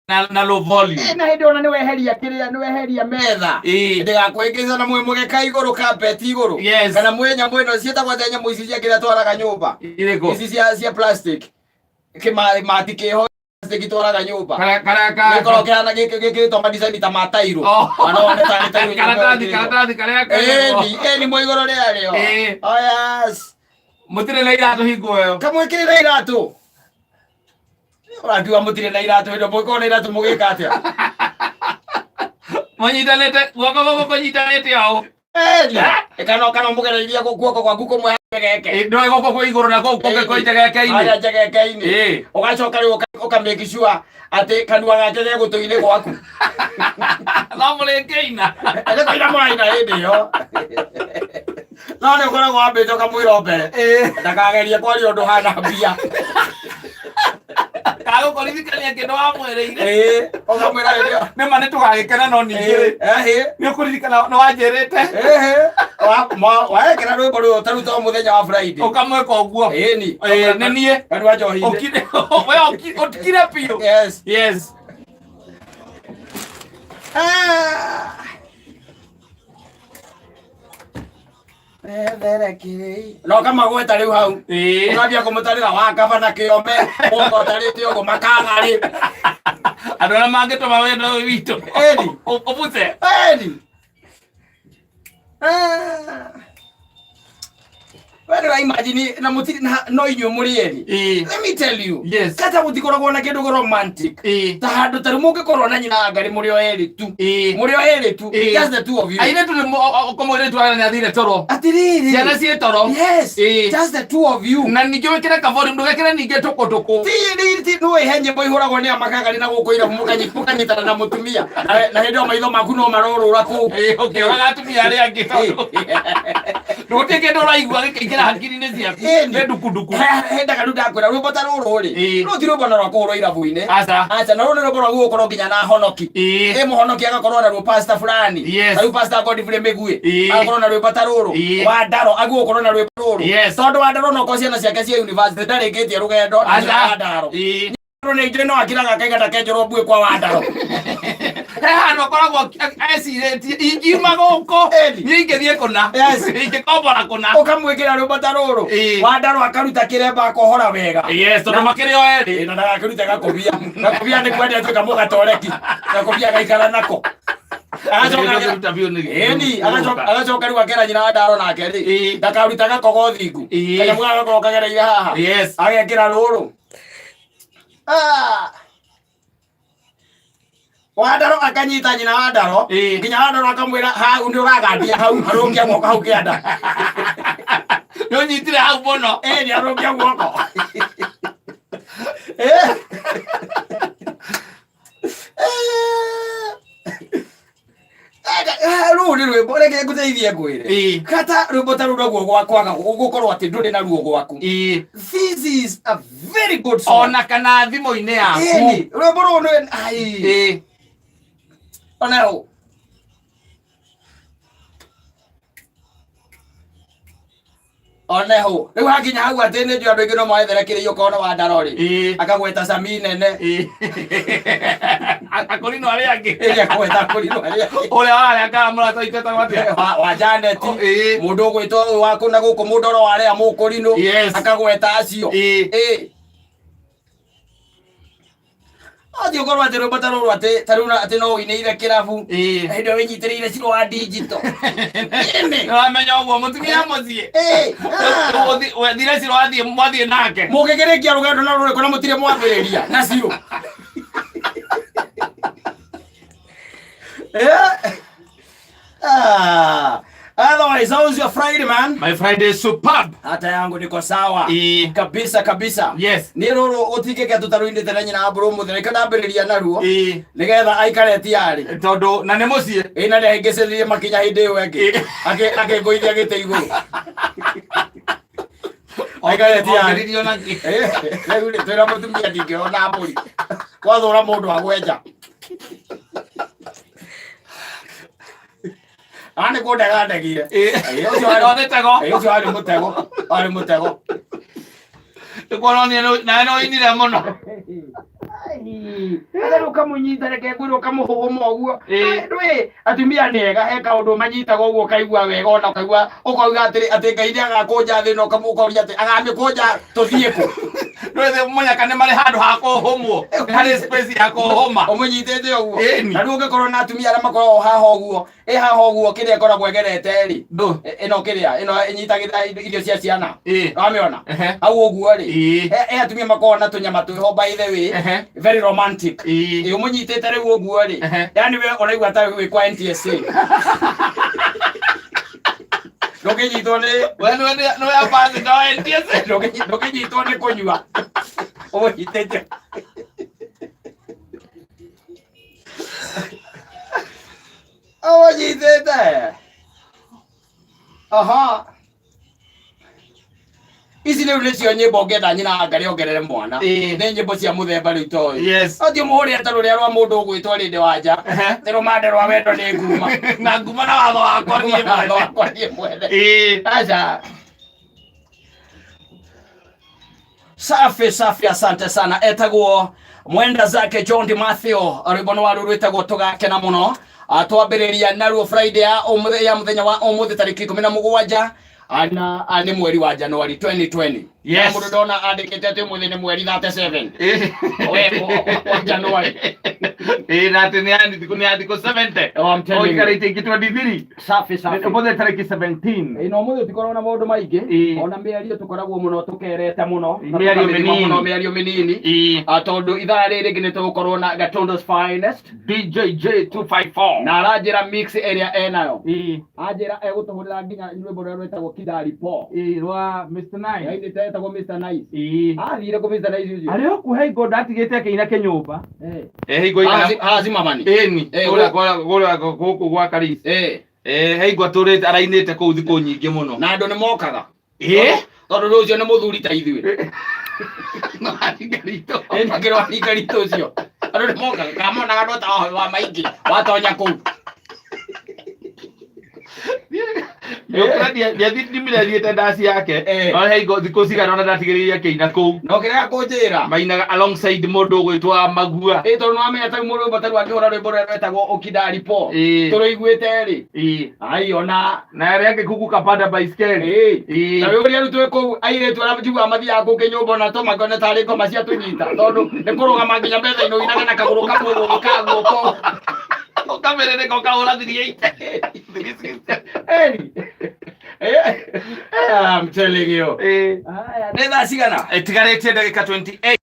Na low volume. Na hĩndĩ ona nĩ weheria kĩrĩa, nĩ weheria metha ndĩgakwĩngĩca na mwĩ mũgeka igũrũ, carpet igũrũ, kana mwĩ nyamũ ĩno ciĩtagwo atĩa, nyamũ ici cia kĩrĩa twaraga nyũmba? Irĩkũ? Ici cia plastic, kĩmati kĩho plastic twaraga nyũmba. Kara kara ka. Gĩkorwo kĩhana gĩkĩrĩtwo madesign ta ma tairo. Ona one tarĩ tairo nyũmba Karatathi ĩyo. karatathi karĩa Ĩni, ĩni mwe igũrũ rĩarĩo. Oh yes. Mũtirĩ na iratũ hingo ĩyo. Kamwĩkĩrĩre iratũ. Ũrangiuga mũtirĩ na iratũ hĩndĩ mũgĩkorwo na iratũ mũgĩka atĩa? Mũnyitanĩte guoko gũkũ kũnyitanĩte ũũ. Ĩni. Kana mũgereirie guoko gwaku kũmwe geke. Ndũĩ gũkũ kwĩ igũrũ na kũu kũngĩ kwĩ njegeke-inĩ. Harĩa njegeke-inĩ. Ũgacoka rĩu ũka make sure atĩ kanua gake ge gũtũ-inĩ gwaku. No mũrĩkĩina. Nĩ kũina mũraina hĩndĩ ĩyo. No nĩ ũkoragwo wambĩte ũkamwĩra mbere. Ndakagerie kwaria ũndũ hana mbia. Kagũkũririkania kĩndũ wamwĩrĩire. Ĩĩ, ũkamwĩra hĩndĩ ĩyo. Nĩ ma nĩ tũgagĩkena no ningĩ rĩ. Ĩhĩ. Nĩ ũkũririkana nĩ wanjĩrĩte. Ĩhĩ. Waekĩra rwĩmbo rũrũ ta rĩu to mũthenya wa Friday. Ũkamwĩka ũguo. Ĩni. Ĩĩ, nĩ niĩ. Kanua njohi-inĩ. Ũkire we ũkire biũ. Yes. Yes. Ah. No kamagweta rĩu hau. Ũkambia kũmũtarĩra wa gavana Kĩome, mũndũ ũtarĩte ũguo makangarĩ. Andũ arĩa mangĩtũma wendo ũyũ witũ. Ĩni. Ũbuthe. Ĩni. Ah. We ndũra imagine na mũtirĩ na no inyuĩ mũrĩ erĩ. Let me tell you. Kata gũtikoragwo na kĩndũ romantic. Ta handũ ta rĩu mũngĩkorwo na nyina wa Ngarĩ mũrĩ o erĩ tu. Mũrĩ o erĩ tu. Just the two of you. Airĩtu nĩ kũmũirĩtu arĩa nĩ athire toro. Atĩrĩrĩ. Ciana ciĩ toro. Yes. Just the two of you. Na ningĩ wĩkĩre kabori ndũgekĩre ningĩ tũkũtũkũ. Ti ti no ihe nyĩmbo ihũragwo nĩ amakangari na gũkũ irabu mũkanyitana na mũtumia. Na hĩndĩ ĩyo maitho maku no marorũra kũu. Ũkĩoraga atumia arĩa angĩ tondũ ndũgũtirĩ kĩndũ ũraigua gĩkĩingĩra hakiri-inĩ ciaku. Nĩ ndukunduku. Hendaga rĩu ndakwĩra rwĩmbo ta rũrũ rĩ. Rũu ti rwĩmbo na rwa kũhũrwo irabu-inĩ. Aca. Aca, na rũu nĩ rwĩmbo rwa gũkorwo nginya na honoki. Ĩ mũhonoki agakorwo na ruo pastor fulani. Ta rĩu Pastor Godfrey Mĩguĩ. Agakorwo na rwĩmbo ta rũrũ. Wa Ndaro agũkorwo na rwĩmbo rũrũ. Tondũ wa Ndaro no korwo ciana ciake cia university ndarĩkĩtie rũgendo na nyina wa Ndaro. Ndaro nĩ njũĩ no akiraga akaiga ndakenjerwo mbuĩ kwa wa Ndaro. He handũ akoragwo ecirĩtie ingiuma gũkũ niĩ ingĩthiĩ kũna. Ingĩkombora kũna. Ũkamwĩkĩra rwĩmbo ta rũrũ. Wa Ndaro akaruta kĩremba akohora wega. Yes, tondũ makĩrĩ o erĩ. Ĩ, na ndagakĩrute gakobia. Gakobia nĩ kwenda atuĩka mũgatoreki. Gakobia agaikara nako. Agacoka Ĩni, agacoka rĩu akera nyina wa Ndaro nake rĩ, ndakaruta gakogo thingu. Kanyamũ gaka gakoragwo kagereire haha. Agekĩra rũrũ. Ah. Wandaro akanyita nyina wa Ndaro nginya Wandaro akamwĩra hau nĩ ũragandia hau arũngia guoko hau kĩanda. Nĩ ũnyitire hau mũno. Ĩ, nĩ arũngia guoko. Eh. Rũu nĩ rwĩmbo reke ngũteithie ngwĩre. Kata rwĩmbo ta rũu naguo gwakwaga gũkorwo atĩ ndũrĩ na ruo gwaku. This is a very good song. Ona kana thimũ-inĩ yaku. Ĩni, rwĩmbo rũu nĩ ai. Ona rũ. Oneho rĩu hakinya hau atĩ nĩ njũĩ andũ aingĩ no maethere kĩrĩio ũkorwo nĩ wa Ndaro rĩ. Akagweta Sami nene. Akũrinũ arĩa angĩ. Ĩĩ, akagweta akũrinũ arĩa angĩ. Ũrĩa warĩa kana mũrata witũ etagwo atĩa? Wa Janet. Mũndũ ũgwĩtwo ũyũ wa kũna gũkũ mũndũ oro warĩa mũkũrinũ. Akagweta acio. Ĩĩ. Atĩ ũkorwo atĩ rwĩmbo ta rũrũ atĩ ta rĩu atĩ no ũinĩire kĩrabu. Hĩndĩ ĩyo wĩnyitĩrĩire ciro wa digital. Nĩ wamenya ũguo mũtumia mũciĩ. Wethire ciro wathiĩ mwathiĩ nake. Mũngĩkĩrĩkia rũgendo na rũrĩkũ na mũtirĩ mwambĩrĩria na ciro. Ah, otherwise, how's your Friday, man? My Friday is superb. Hata yangu niko sawa. Kabisa kabisa. Yes. Nĩ rũrũ gũtingĩke tũtarũinĩte na nyina wa mbũrũ mũthĩ reke ndambĩrĩria naruo. Nĩgetha aikare tiarĩ. Tondũ na nĩ mũciĩ. Ĩ na nĩahĩngĩcĩrĩrie makinya hĩndĩ ĩyo ĩngĩ. Akĩngũithia gĩtĩ igũrũ. Aikare tiarĩ. Ongeririo na kĩ? Rĩu rĩ twĩra mũtumia ndingĩona mbũri. Kwathũra mũndũ agwenja. Ah, nĩ kũndega ndegire. Ĩ, ũcio No nĩ tego. Ĩ, ũcio warĩ mũtego. Warĩ mũtego. Nĩkuonania nawe no inire mũno. Rĩu ũkamũnyita, reke ngwĩre, ũkamũhũgũma ũguo. Ndũĩ atumia nĩ ega, he kaũndũ manyitaga ũguo ũkaigua wega, ona ũkaigua ũkauga atĩrĩ atĩ Ngai nĩ agakũnja thĩ na ũkoria atĩ agamĩkũnja tũthiĩ kũ. Ndũĩ mũnyaka nĩ marĩ handũ ha kũhũmwo, nĩ harĩ space ya kũhũma. Ũmũnyitĩte ũguo. Na rĩu ũngĩkorwo na atumia arĩa makoragwo haha ũguo, ĩ haha ũguo, kĩrĩa ĩkoragwo ĩgerete rĩ, Ndũ. Ĩno kĩrĩa ĩno ĩnyitagĩrĩra irio cia ciana. Wamĩona? Ehe. Hau ũguo rĩ, he atumia makoragwo na tũnyama twĩho, by the way, very romantic. Ĩ ũmũnyitĩte rĩu ũguo rĩ, yani we ũraigua ta wĩ kwa NTSA, ndũngĩnyitwo nĩ We nĩwe ambassador wa NTSA. Ndũngĩnyitwo nĩ kũnyua ũmũnyitĩte. Ũmũnyitĩte. Aha, ici rĩu nĩcio nyĩmbo ngenda nyina ngarĩ ongerere mwana. Nĩ nyĩmbo cia mũthemba rĩu toĩ. Oti mũhũrĩre ta rũrĩa rwa mũndũ ũgwĩtwo rĩndĩ wanja tĩ rũmande rwa wendo nĩ nguma. Na nguma na watho wakwa niĩ Watho mwene. Wakwa niĩ mwene. Aca. Safi safi, asante sana. Etagwo mwenda zake John Di Mathew, rwĩmbo nĩ waru rwĩtagwo tũgakena mũno. Twambĩrĩria naruo Friday ya ũmũthĩ, ya mũthenya wa ũmũthĩ tarĩki 17 na nĩ mweri wa Januari 2020. Na mũndũ ndona andĩkĩte atĩ ũmũthĩ nĩ mweri 37 wa Januari. Ĩĩ, na atĩ nĩ ya thikũ, nĩ ya thikũ 70. Oh, I'm telling you. Ũikarĩte ingĩ 23. Safi safi. Ũmũthĩ tarĩki 17. Ĩĩ, na ũmũthĩ tũtikoragwo na maũndũ maingĩ. Ona mĩario tũkoragwo mũno tũkerete mũno na Mĩario tũkamĩthima mĩnini. mũno, mĩario mĩnini. Tondũ ithaa rĩrĩ rĩngĩ nĩ tũgũkorwo na Gatundo's finest DJJ 254. Na aranjĩra mix ĩrĩa enayo, anjĩra egũtũhũrĩra nginya rwĩmbo rũrĩa rwĩtagwo Kidali Po. Ĩĩ, rwa Mr Nice. Yainĩte etagwo Mr Nice. Athire kũ Mr Nice ũcio? Arĩ o kuhe hingo ndatigĩte akĩina kĩnyũmba. Hingo Haha Zimmerman. Ĩni. Kũrĩa- Kũrĩa gũkũ gwa Karisi. He hingo atũrĩte arainĩte kũu thikũ nyingĩ mũno. Na andũ nĩ mokaga. Tondũ rũcio nĩ mũthuri ta ithuĩ. No aringarito. Nĩkĩrwo aringarito ũcio, andũ nĩ mokaga kamonaga no ta wa maingĩ watonya kũu. Nĩathimire athiĩte ndaci yake. No he hingo thikũ cigana ona ndatigĩrĩire akĩina kũu. No kĩrĩa kũnjĩra Mainaga alongside mũndũ ũgwĩtwo Magua. Ĩ, tondũ nĩwamenya ta mũndũ rwĩmbo ta rũu angĩhũra rwĩmbo rũrĩa rwetagwo Ũkidari Po, tũrũiguĩte rĩ, ai ona Na arĩa angĩ kuku kapanda baiskeli. Ta wĩ ũrĩa rĩu twĩ kũu, airĩtu arĩa njiguaga mathiaga kũu kĩnyũmba, ona to makone tarĩ ngoma cia tũnyita, tondũ nĩ kũrũgama nginya metha-inĩ ũinaga na kagũrũ kamwe gũkũ ka guoko. Ũkamĩrĩrĩka ũkahũra 380. Eni. I'm telling you. Haya, nĩ thaa cigana? Ĩtigarĩtie ndagĩka 28.